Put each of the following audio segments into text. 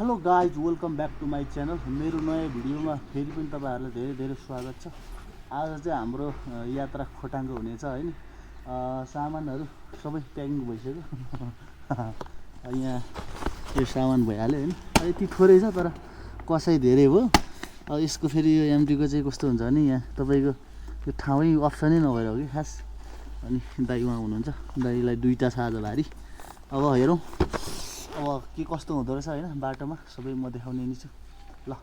Hello guys welcome back to my channel. मेरो नयाँ भिडियोमा फेरि पनि तपाईँहरूलाई धेरै धेरै स्वागत छ। आज चाहिँ हाम्रो यात्रा खोटाङको हुनेछ हैन। सामानहरू सबै प्याकिङ भइसक्यो। यहाँ यो सामान भइहाल्यो हैन। यति थोरै छ तर कसै धेरै भयो। यसको फेरि यो एमटीको चाहिँ कस्तो हुन्छ भने यहाँ तपाईँको यो ठाउँै अप्सनै नभएर हो कि खास। अनि दाइ उहाँ हुनुहुन्छ, दाइलाई दुईटा छ आज भारी। अब हेरौँ अब के कस्तो हुँदो रहेछ हैन बाटोमा, सबै म देखाउने नि छु ल।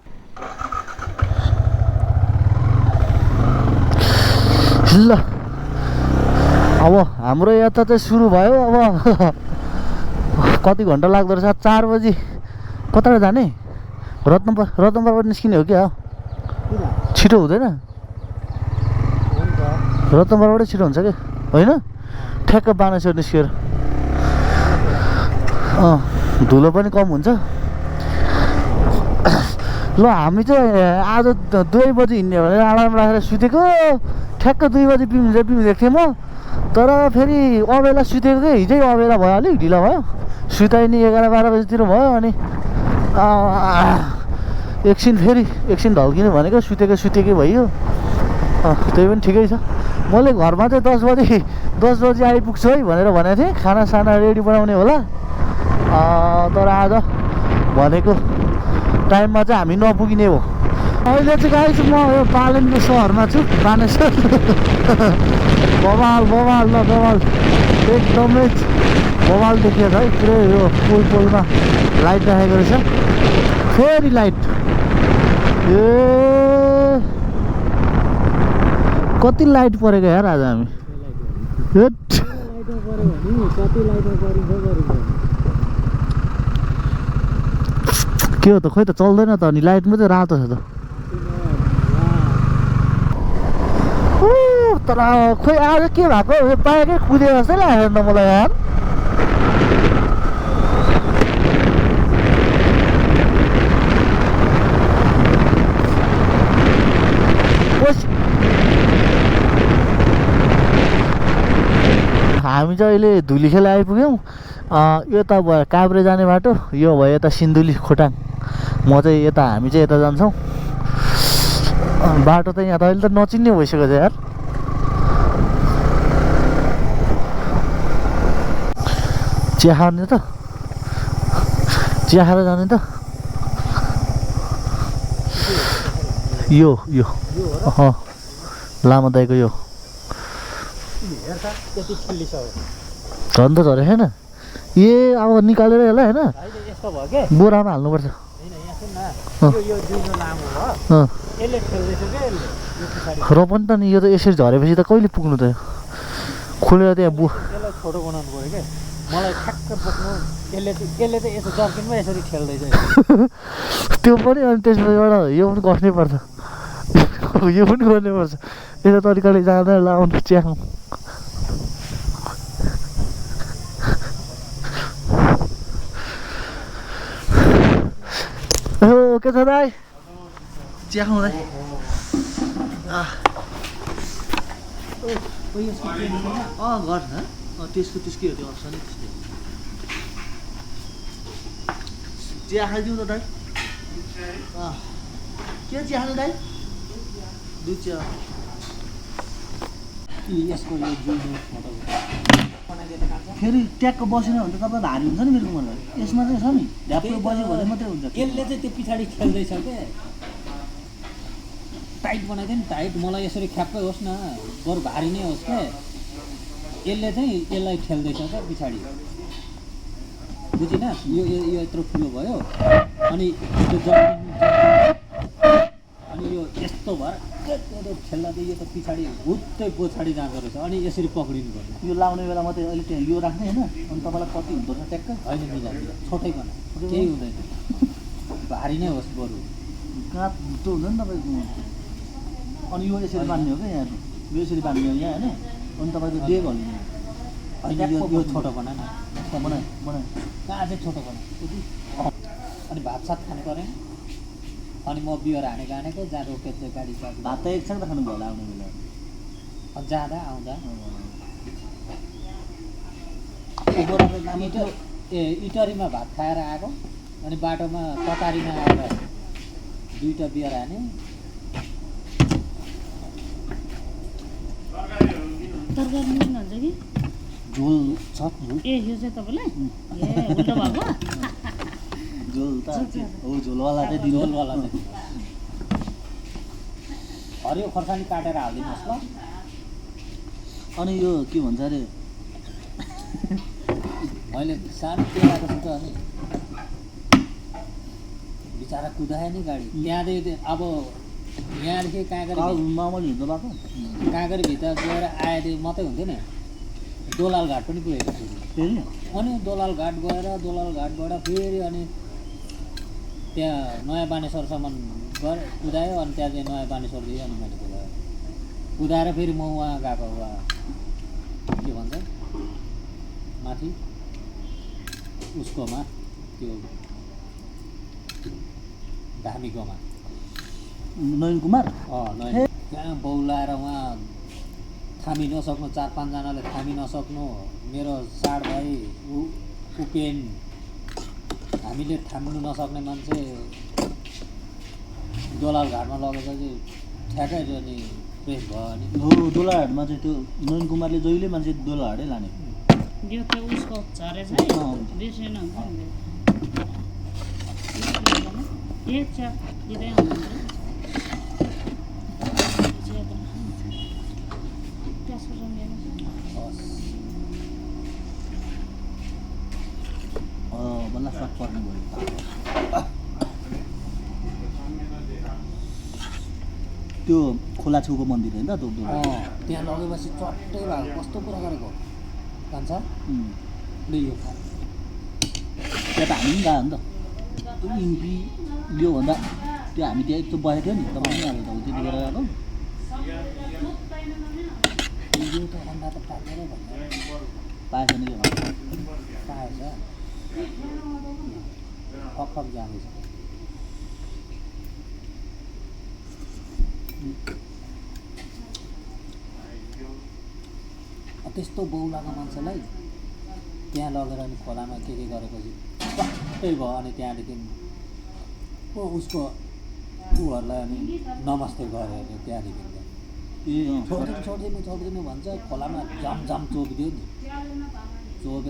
ल अब हाम्रो यात्रा चाहिँ सुरु भयो। अब कति घन्टा लाग्दो रहेछ? 4 बजी कताबाट जाने? रत्नपरबाट निस्किने हो क्या? छिटो हुँदैन? रत्नपरबाटै छिटो हुन्छ क्या होइन? ठ्याक्क बानेश्वर निस्केर धुलो पनि कम हुन्छ। ल हामी चाहिँ आज 2 बजी हिँड्ने भनेर अलार्म राखेर सुतेको। ठ्याक्क 2 बजी पिउनु थिएँ म। तर फेरि अबेला सुतेको थिएँ, हिजै अबेला भयो, अलिक ढिलो भयो। सुताइ नि 11-12 बजीतिर भयो। अनि एकछिन ढल्किनु भनेको सुतेकै भइयो। त्यही पनि ठिकै छ। मैले घरमा चाहिँ 10 बजी आइपुग्छु है भनेर भनेको थिएँ। खानासाना रेडी बनाउने होला। तर आज भनेको टाइममा चाहिँ हामी नपुगिने हो। अहिले चाहिँ गाइस म यो पालेनको सहरमा छु, बानेश्वर। बवाल एकदमै बवाल देखिएको छ है। पुरै यो पुलमा लाइट राखेको रहेछ, फेरि लाइट। कति लाइट परेको यार आज हामी। के हो त? खोइ त चल्दैन त। अनि लाइट मात्रै रातो छ त। तर खोइ आज के भएको? बाइकै कुदे जस्तै लाग्यो नि त मलाई यार। हामी चाहिँ अहिले धुलीखेल आइपुग्यौँ। यो त भयो काभ्रे जाने बाटो, यो भयो यता सिन्धुली खोटाङ। हामी चाहिँ यता जान्छौँ। बाटो त यहाँ त अहिले त नचिन्ने भइसक्यो छ यार। चिया खाने त? चिया खाएर जाने त? यो लामो दाइको यो झन् त झरे छैन। अब निकालेर यसलाई होइन बोरामा हाल्नुपर्छ। र पनि त नि यो त यसरी झरेपछि त कहिले पुग्नु त? खोलेर त्यहाँ फोटो बनाउनु पऱ्यो क्या मलाई ठ्याक्क बोक्नु। यसले चाहिँ यसो जर्किनमा यसरी खेल्दैछ त्यो पनि। अनि त्यसबाट यो पनि गर्नै पर्छ, यो पनि गर्नै पर्छ। यस्तो तरिकाले जाँदा लाउनु चिया खाउँ। के छ दाइ? चिया खाउँ दाइ। गर्छ त्यसको हो त्यो अप्सन नै त्यस्तै। चिया खाइदिउँ त दाइ? के चिया खानु दाइ? दुध चिया। यसको यो फेरि ट्याक्क बसेन भने त तपाईँ भारी हुन्छ नि मेरो उमेरलाई। यसमा चाहिँ छ नि ढ्याप्प बस्यो भने मात्रै हुन्छ। यसले चाहिँ त्यो पछाडि खेल्दैछ क्या। टाइट बनाइदियो नि, टाइट। मलाई यसरी ख्याप्पै होस् न, बरु भारी नै होस् क्या। यसले चाहिँ यसलाई खेल्दैछ क्या पछाडि, बुझिन? यो यत्रो ठुलो भयो। अनि त्यो अनि यो यस्तो भएर खेल्दा चाहिँ यो त पछाडि हुत्तै पछाडि जाँदो रहेछ। अनि यसरी पक्रिनु पर्छ। यो लाउने बेला मात्रै अहिले त्यहाँ यो राख्ने होइन। अनि तपाईँलाई कति हुँदो रहेछ ट्याक्क? होइन मिलाइदिनु, छोटैकन केही हुँदैन, भारी नै होस् बरु। काँध भित्तो हुन्छ नि तपाईँको। अनि यो यसरी बान्ने हो क्या यहाँ, यो यसरी बान्ने हो यहाँ होइन। अनि तपाईँको डेग हल्ने होइन। यो छोटो बना न, बनाए कहाँ चाहिँ छोटो बना। अनि भातसात खानु पऱ्यो। अनि म बियर हानेको जहाँ रोकेको थियो गाडी साथ। भात त एकछिन त खानु भयो होला आउने बेला, जाँदा आउँदा। इटरीमा भात खाएर आएको अनि बाटोमा कतारीमा आएर 2टा बियर हाने। तरकारी मिल्नुहुन्छ कि झोल छ झोल ए यो चाहिँ तपाईँलाई ए उल्टो भएको झोल त हो झोलवाला चाहिँ दिनु झोलवाला चाहिँ हरियो खोर्सानी काटेर हालिदिनुहोस् ल। अनि यो के भन्छ अरे मैले सानो केलाएको छु त अनि बिचरा कुदायो नि गाडी त्यहाँदेखि अब यहाँदेखि मामूली हुन्छ बाटो काँकरीभित्र गएर आएदेखि मात्रै हुन्थ्यो नि दोलाल घाट पनि पुगेको छु फेरि अनि दोलाल घाट गएर दोलाल घाटबाट फेरि अनि त्यहाँ नयाँ बानेश्वरसम्म कुदायो अनि त्यहाँ चाहिँ नयाँ बानेश्वरदेखि अनि मैले कुदाएर फेरि म उहाँ गएको उहाँ के भन्छ माथि उसकोमा त्यो धामीकोमा नयन कुमार नयाँ त्यहाँ बौलाएर उहाँ थामी नसक्नु 4-5 जनाले थामी नसक्नु मेरो साड भाइ उपेन हामीले थाम्नु नसक्ने मान्छे दोलाल घाटमा लगेपछि ठ्याक्कै अनि प्रेस भयो अनि हो दोलाहाटमा चाहिँ त्यो नयन कुमारले जहिले मान्छे दोलाहाटै लाने यो त उसको झरेछ है बिर्सेन हुन्छ नि ए च्या दिँदै आउनुहुन्छ बल्ल सट पर्ने भयो त्यो खोला छेउको मन्दिर होइन त त्यहाँ लगेपछि चट्टै भएको कस्तो कुरा गरेको कान्छ यो त्यहाँ त हामी पनि गयो नि त त्यो इम्पी योभन्दा त्यो हामी त्यहाँ एकचोटि बसेको थियो नि तपाईँ पनि अब त्यतिखेर गएको यो त अन्डा त पाकेर भन्दा पाएछ नि के पाएछ फक जाँदैछ त्यस्तो बौलाको मान्छेलाई त्यहाँ लगेर अनि खोलामा के गरेपछि सबै भयो अनि त्यहाँदेखि उसको ऊहरूलाई अनि नमस्ते गऱ्यो अरे त्यहाँदेखि ए छोडिदिनु भन्छ खोलामा झमझम चोकिदियो नि चोके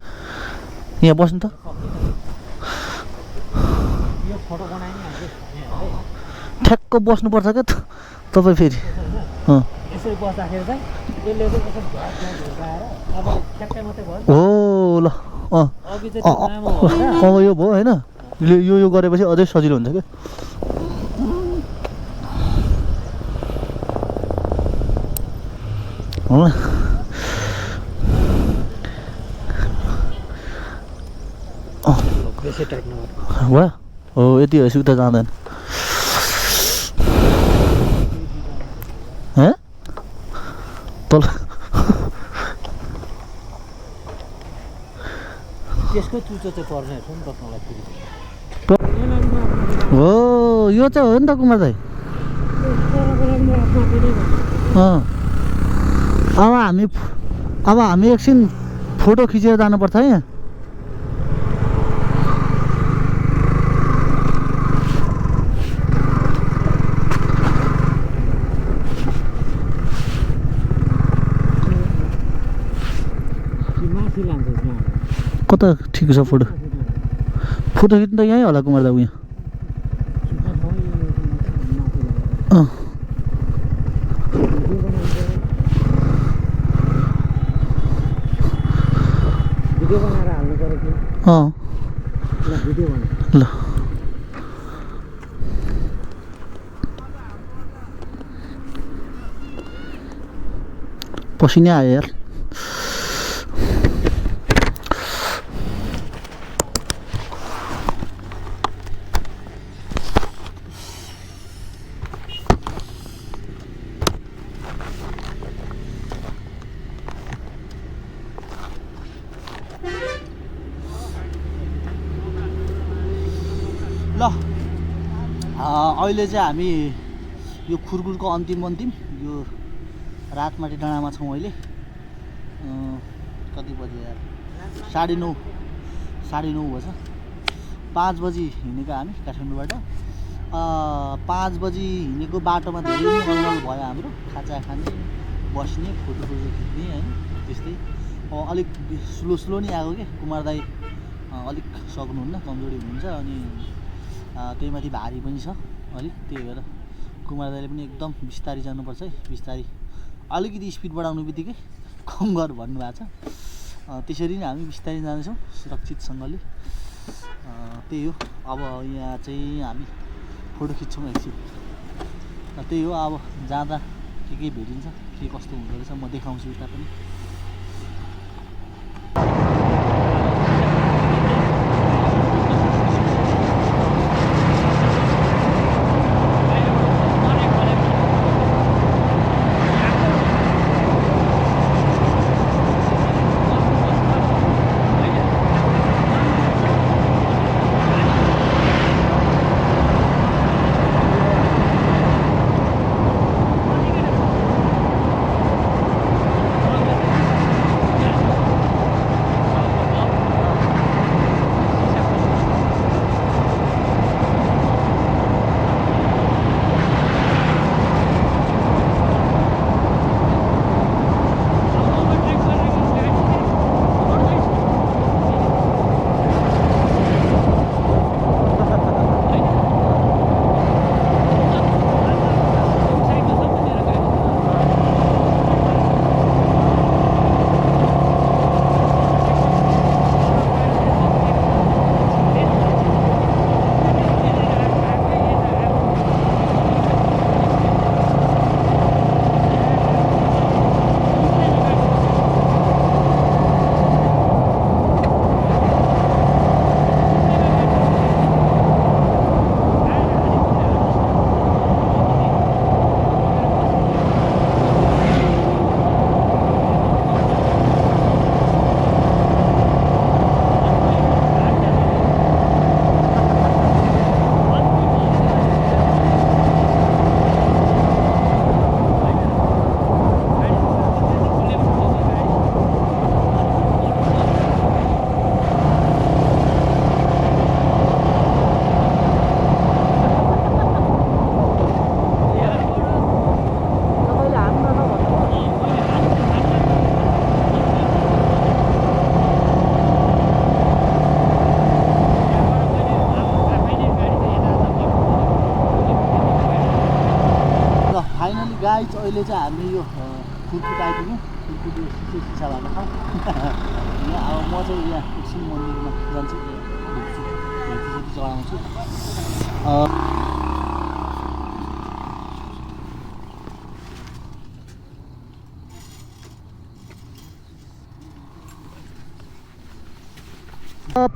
यहाँ बस्नु त यो फोटो बनायो नि हामीले ठ्याक्क बस्नुपर्छ क्या तपाईँ फेरि यसरी बस्दाखेरि चाहिँ यसले चाहिँ यसो झुकाएर अब ठ्याक्कै मात्रै भयो हो ल अघि चाहिँ लामो भएर अब यो भयो होइन यो गरेपछि अझै सजिलो हुन्छ क्या हो बेसी टाइट नगर भयो हो यति भएपछि उता जाँदैन हे तल त्यसको चुचो चाहिँ पर्ने रहेछ नि त तँलाई फेरि हो यो चाहिँ हो नि त कुमार दाइ अब हामी एकछिन फोटो खिचेर जानुपर्छ है यहाँ कता ठिक छ फोटो खिच्नु त यहीँ होला कुमार दाबु यहाँ भिडियो बनाएर हाल्नु पर्यो कि ल भिडियो बना ल पसिनै आयो यार ल अहिले चाहिँ हामी यो खुर्गुरको अन्तिम यो रातमाटी डाँडामा छौँ अहिले कति बज्यो यार 9:30 भएछ 5 बजी हिँडेको हामी काठमाडौँबाट 5 बजी हिँडेको बाटोमा धेरै नै अलमल भयो हाम्रो खाजा खाने बस्ने फोटो खिच्ने होइन त्यस्तै अलिक स्लो नै आएको के कुमार दाई अलिक सक्नुहुन्न कमजोरी हुनुहुन्छ अनि त्यही माथि भारी पनि छ अलिक त्यही भएर कुमार दाइले पनि एकदम बिस्तारै जानुपर्छ है बिस्तारै अलिकति स्पिड बढाउनु बित्तिकै कम गर भन्नुभएको छ त्यसरी नै हामी बिस्तारै जाँदैछौँ सुरक्षितसँगले त्यही हो अब यहाँ चाहिँ हामी फोटो खिच्छौँ एकछिन त्यही हो अब जाँदा के भेटिन्छ के कस्तो हुँदो रहेछ म देखाउँछु उता पनि गाइज अहिले चाहिँ हामी यो कुर्कुट आइपुग्यौँ कुर्कुट यो शिक्षा भएको ठाउँ यहाँ अब म चाहिँ यहाँ एकछिन मन्दिरमा जान्छु भेटी चढाउँछु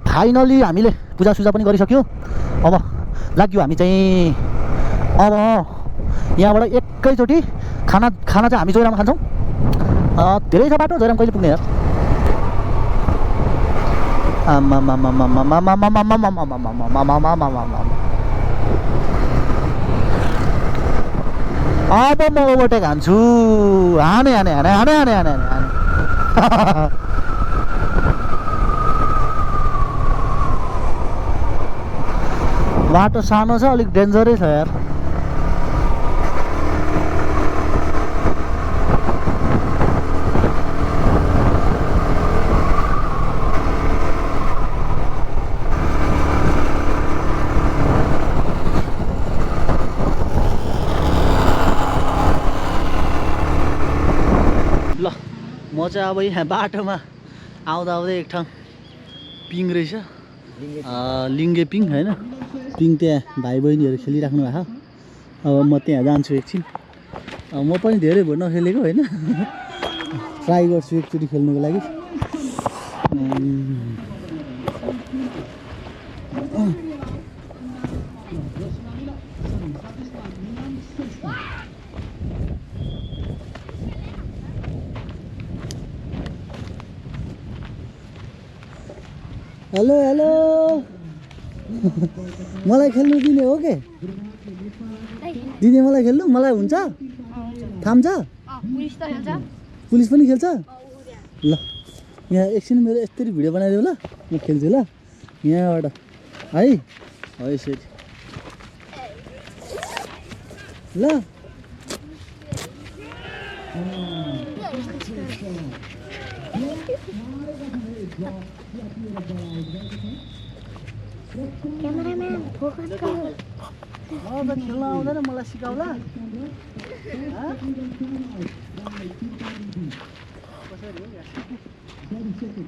फाइनली हामीले पूजासुजा पनि गरिसक्यो अब लाग्यो हामी चाहिँ अब यहाँबाट एकैचोटि खाना चाहिँ हामी जोइराम खान्छौँ धेरै छ बाटो जोइराम कहिले पुग्ने यार अब म ओभरटेक हान्छु हाने हाने हाने हाने हाने हाने हाने बाटो सानो छ अलिक डेन्जरै छ यार म चाहिँ अब यहाँ बाटोमा आउँदा आउँदै एक ठाउँ पिङ रहेछ लिङ्गे पिङ होइन पिङ त्यहाँ भाइ बहिनीहरू खेलिराख्नु भएको अब म त्यहाँ जान्छु एकछिन म पनि धेरै भोट नखेलेको होइन ट्राई गर्छु एकचोटि खेल्नुको लागि हेलो हेलो मलाई खेल्नु दिने हो के दिने मलाई खेल्नु मलाई हुन्छ थाम्छ पुलिस पनि खेल्छ ल यहाँ एकछिन मेरो यस्तरी भिडियो बनाइदेऊ ल म खेल्छु ल यहाँबाट है हो यसरी ल क्यामेराम्यान फोकस गर म त खेल्न आउँदैन मलाई सिकाउला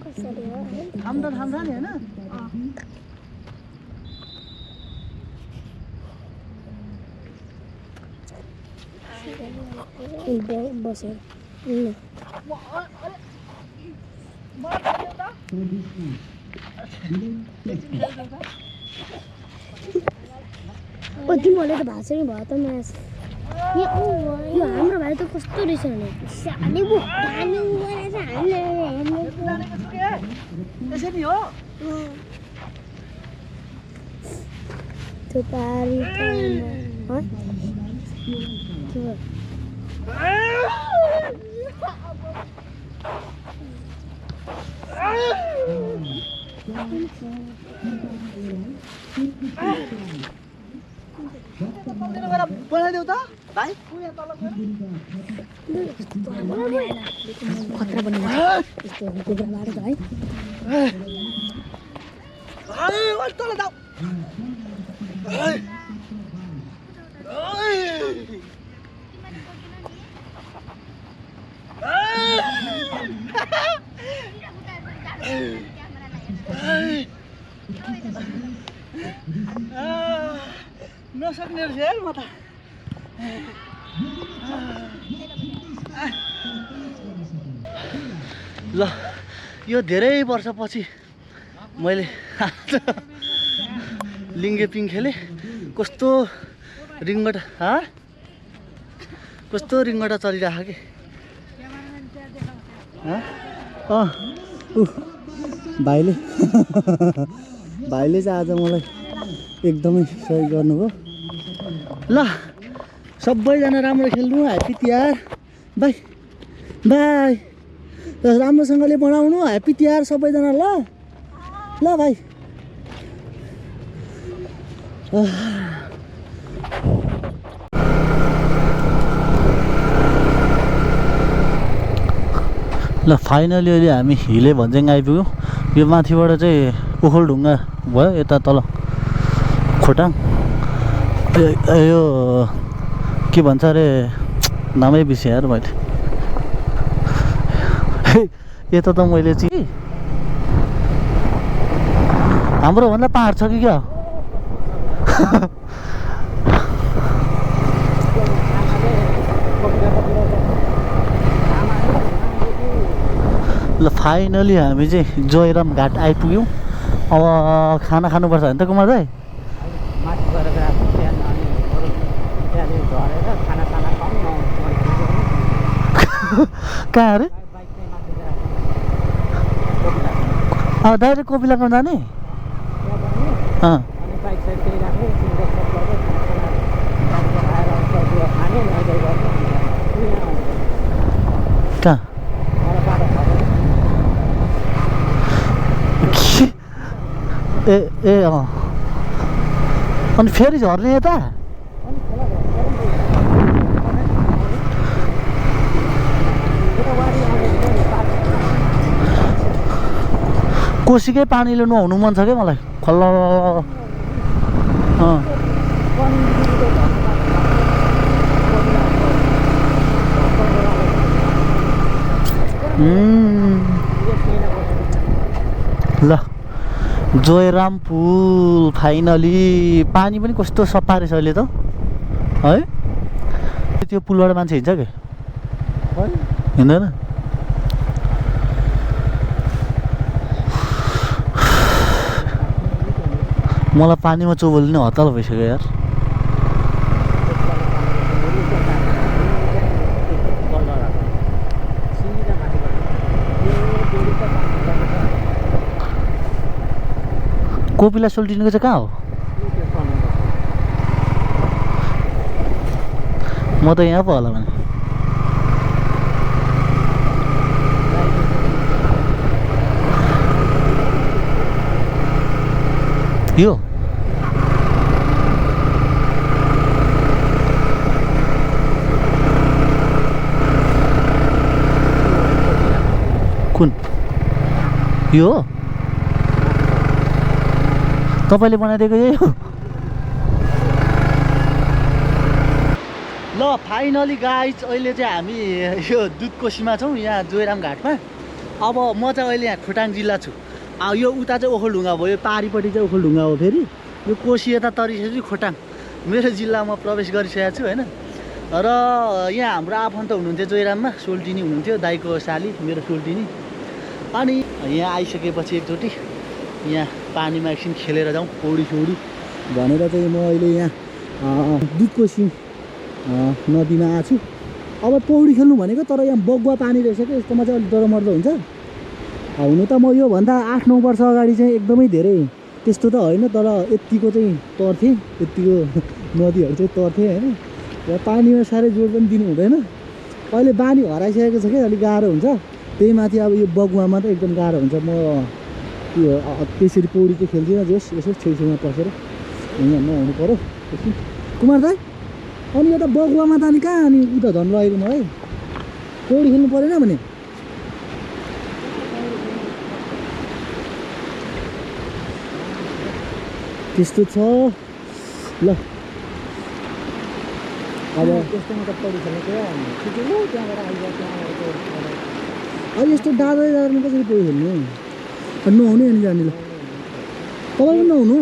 कसरी हो थाम्दा नि हैन बसेर तिमीहरूले त भाषै भयो त म्याच यो हाम्रो भाइ त कस्तो रहेछ भने यसरी हो थुपारी बनाइदेऊ त भाइ खतरा बनिन्छ यस्तो कुखुराबाट त है नसक्ने रहेछ यार म त ल यो धेरै वर्षपछि मैले लिङ्गे पिङ खेलेँ कस्तो रिङ्गटा कस्तो रिङ्गटा चलिरहेको कि भाइले चाहिँ आज मलाई एकदमै सहयोग गर्नुभयो ल सबैजना राम्रो खेल्नु ह्याप्पी तिहार बाई बाई राम्रोसँगले बनाउनु ह्याप्पी तिहार सबैजना ल ल भाइ ल फाइनली अहिले हामी हिले भन्ज्याङ आइपुग्यौँ यो माथिबाट चाहिँ ओखलढुङ्गा भयो यता तल खोटाङ यो के भन्छ अरे नामै बिर्सेँ यार मैले यता त मैले चाहिँ हाम्रो भन्दा पाहाड छ कि क्या ल फाइनली हामी चाहिँ जयराम घाट आइपुग्यौँ अब खाना खानुपर्छ भने त कुमार दाइ कहाँ अरे डाइरेक्ट कोपिलाको जाने कहाँ ए अनि फेरि झर्ने यता कोसीकै पानीले नुहाउनु मन छ क्या मलाई खल्ल ल जयराम पुल फाइनली पानी पनि कस्तो सफा रहेछ अहिले त है त्यो पुलबाट मान्छे हिँड्छ के हिँड्दैन मलाई पानीमा चोबल्ने हताल भइसक्यो यार कोपिला सोल्टिनुको चाहिँ कहाँ हो म त यहाँ पो होला भने यो यो हो तपाईँले बनाइदिएको यही हो ल फाइनली गाइज अहिले चाहिँ हामी यो दुधकोसीमा छौँ यहाँ जोइराम घाटमा अब म चाहिँ अहिले यहाँ खोटाङ जिल्ला छु यो उता चाहिँ ओखलढुङ्गा भयो पारिपट्टि चाहिँ ओखलढुङ्गा हो फेरि यो कोसी यता तरिसकेपछि खोटाङ मेरो जिल्लामा प्रवेश गरिसकेको छु होइन र यहाँ हाम्रो आफन्त हुनुहुन्थ्यो जोइराममा सोल्टिनी हुनुहुन्थ्यो दाइको साली मेरो सोल्टिनी अनि यहाँ आइसकेपछि एकचोटि यहाँ पानीमा एकछिन खेलेर जाउँ पौडी सौडी भनेर चाहिँ म अहिले यहाँ दुधकोसी नदीमा आएको छु अब पौडी खेल्नु भनेको तर यहाँ बगुवा पानी रहेछ क्या यस्तोमा चाहिँ अलिक डरमर्दो हुन्छ हुनु त म योभन्दा 8-9 वर्ष अगाडि चाहिँ एकदमै धेरै त्यस्तो त होइन तर यत्तिको चाहिँ तर्थेँ यत्तिको नदीहरू चाहिँ तर्थेँ होइन र पानीमा साह्रै जोड पनि दिनु हुँदैन अहिले बानी हराइसकेको छ क्या अलिक गाह्रो हुन्छ त्यही माथि अब यो बगुवामा त एकदम गाह्रो हुन्छ म त्यो त्यसरी पौडी चाहिँ खेल्दिनँ जोस् यसो छेउछेउमा पसेर यहाँ नहुनु पऱ्यो एकछिन कुमार दाइ अनि यता बगुवामा त अनि कहाँ अनि उता झन् लगेको मलाई पौडी खेल्नु परेन भने त्यस्तो छ ल अब त्यस्तोमा त पौडी खेल्नु पऱ्यो त्यहाँबाट आइज अब यस्तो दादा दादामा कसरी पौडी खेल्नु नहुने अनि जाने ल तपाईँ पनि नहुनु